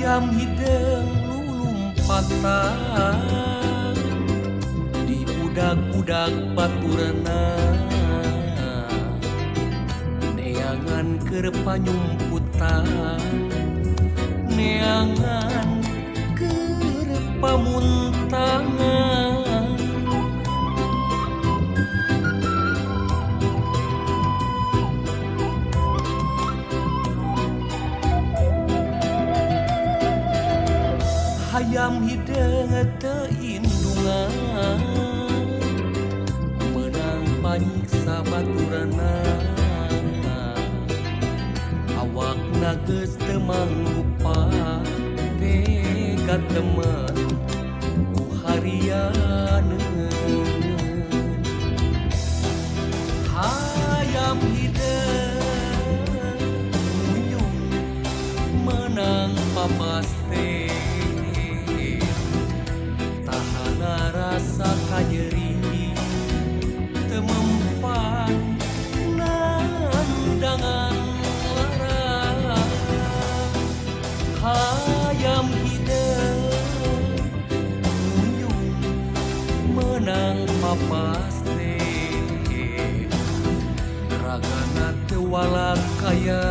Hayam hideung lulumpatan di udag-udag baturna, neangan keur panyumputan, neangan keur pamuntangan. Hayam hideung teu indungan, meunang panyiksa baturna, awakna geus teu mangrupa tega temen ku harianeun. Hayam hideung ngunyung meunang papaste, tahana rasa kanyeri teu mempan nandangan lara. Hayam hideung ngunyung meunang papaste, ragana teu walakaya.